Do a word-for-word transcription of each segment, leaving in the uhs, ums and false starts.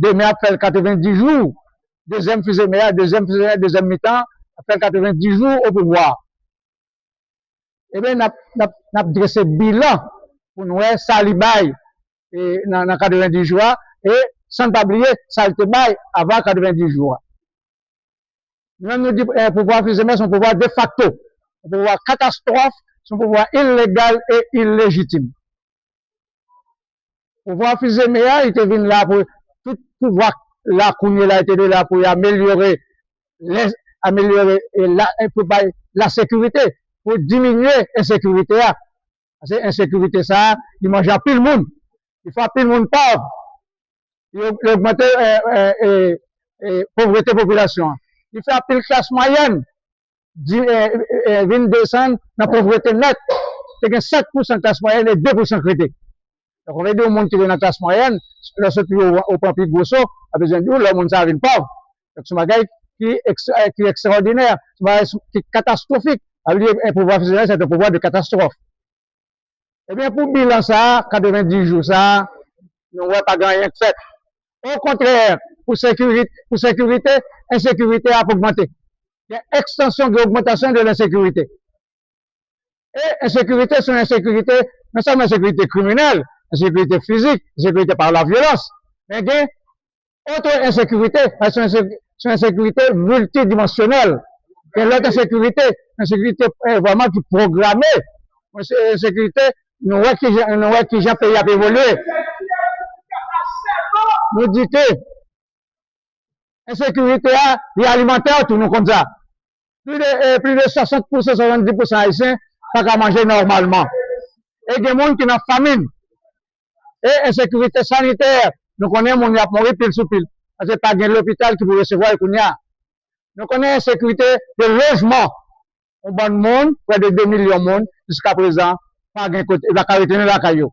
Demen ap fè l katrevenndis jou. Dezyèm Fils Aimé a, dezyèm Fils Aimé a, dezyèm mitan, ap fè l katrevenndis jou o pouvwa. Ebyen, n ap, n ap, n ap drese bilan pou n wè sa li bay e, nan, nan katrevenndis jou a, e san n pa bliye sa l te bay avan katrevenndis jou a. Nou menm nou di eh, pouvwa Fils Aimé se yon pouvwa defakto, yon pouvwa katastwòf, se yon pouvwa ilegal e ilejitim. Pouvwa Fils Aimé a, li te vin la pou tout pouvwa la kounye la, li te vin la pou amelyore, amelyore e la, e pou bay lasekirite, pou diminye ensekirite a. Paske ensekirite sa a, li manje anpil moun. Li fè anpil moun pòv. Li, li ogmante eh, eh, eh, eh, povrete popilasyon an. Li fè anpil klas mwayèn di, eh, eh, vin desann nan povrete nèt. Te gen sèt pousan klas mwayèn e de pousan k rete. Donk, on vle di yon moun ki te nan klas mwayèn, lè w sot pi wo, ou pran pi gwo so, a bezwen di w lè moun sa a vin pòv. Donk, se yon bagay ki, eks, eh, ki ekstraòdinè, se yon bagay ki katastwofik. Sa vle di, eh, pouvwa Fils Aimé se yon pouvwa de katastwòf. Ebyen, pou bilan sa a, katrevenndis jou sa a, nou wè pa gen anyen k fèt. Okontrè, pou sekirite, pou sekirite, ensekirite a ap ogmante. Gen ekstansyon, gen ogmantasyon de lensekirite. E ensekirite se yon ensekirite, non sèlman ensekirite kriminèl, ensekirite fizik, ensekirite pa lavyolans, men gen oto ensekirite, paske se yon ensekirite miltidimansyonèl. Gen lòt ensekirite, ensekirite eh, vrèman ki pwograme. Ensekirite, nou wè ki jan, nou wè ki jan peyi ap evolye. Nou di ke ensekirite a, li alimantè tou, nou konn sa. Plis de, eh, plis de swasant pousan, swasanndis pousan Ayisyen pa ka manje nòmalman. E gen moun ki nan famin. E ensekirite sanitè, nou konnen moun yo ap mouri pil sou pil. Paske pa gen lopital ki pou resevwa yo kounye a. Nou konnen ensekirite de lojman. Yon bann moun, prè de de milyon moun, jiska prezan, pa gen kote, yo pa ka rete nan lakay yo.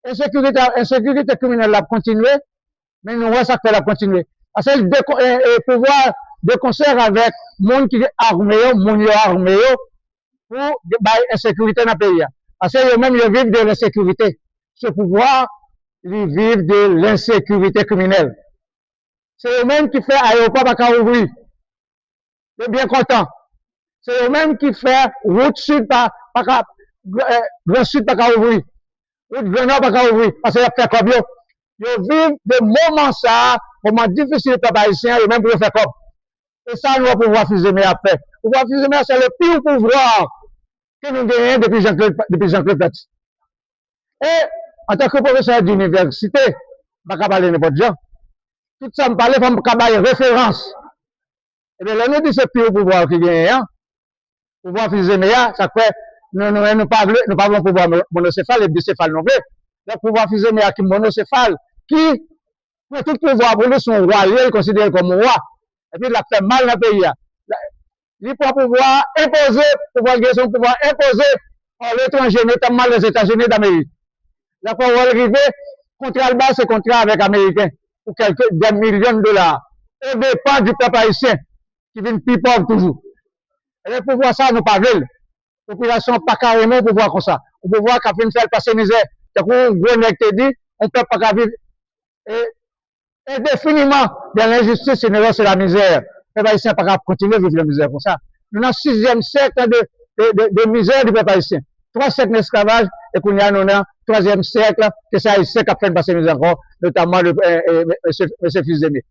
Ensekirite, ensekirite kriminèl la ap kontinye, men nou wè sa k fè l ap kontinye. Paske l de, e, e, pouvwa de konsè avèk moun ki ame yo, moun yo ame yo, pou bay ensekirite nan peyi a. Paske yo menm, yo viv de lensekirite. Se pouvwa, li viv de lensekirite kriminèl. Se yo menm ki fè ayewopò pa ka ouvri. Yo byen kontan. Se yo menm ki fè wout sid pa, pa ka, eh, Gran Sid pa ka ouvri. Wout Gran Nò pa ka ouvri. Paske y ap fè kòb yo. Yo viv de moman sa a, moman difisil pèp ayisyen an, yo menm pou yo fè kòb. E sa nou wè pouvwa Fils Aimé ap fè. Pouvwa Fils Aimé a, se le pire pouvoir ke nou genyen depi Jean-Claude, depi Jean-Claude Petit. E, antanke pwofesè de inivèsite, m pa ka pale nenpòt jan. Tout sa m pale, fò m ka bay referans. Ebyen, lè nou di se pire pouvwa ki genyen an, pouvwa Fils Aimé a, sa k fè nou, nou, nou pa vle, nou pa vle yon pouvwa mo-, monosefal e bisefal non plis. Donk, pouvwa Fils Aimé a ki monosefal, ki pran tout pouvwa pou li, se yon wa li ye, li konsidere l kòm yon wa. Epi l ap fè mal nan peyi a. Li pran pouvwa a, enpoze, pouvwa l gen se yon pouvwa enpoze pa letranje, notamman Lèzetazini Damerik. Lè fò wè l rive, kontra l bay se kontra avèk Ameriken pou kèlke dè milyon dola, o depan di pèp ayisyen ki vin pi pòv toujou. Ebyen, pouvwa sa a, nou pa vle l. Popilasyon an pa ka renmen yon pouvwa konsa. Yon pouvwa k ap vin fè l pase mizè. Tankou yon gwo nèg te di, yon pèp pa ka viv e, endefiniman dans l'injustice, une heure c'est la misère. Pèp ayisyen pa ka kontinye viv nan mizè konsa. Nou nan sizyèm syèk de, de, de, de mizè di pèp ayisyen. Twa syèk nan esklavaj, e kounye a nou nan twazyèm syèk, ke se Ayisyen k ap fè n pase mizè ankò, notamman le, eh, eh, mesye, mesye Fils Aimé.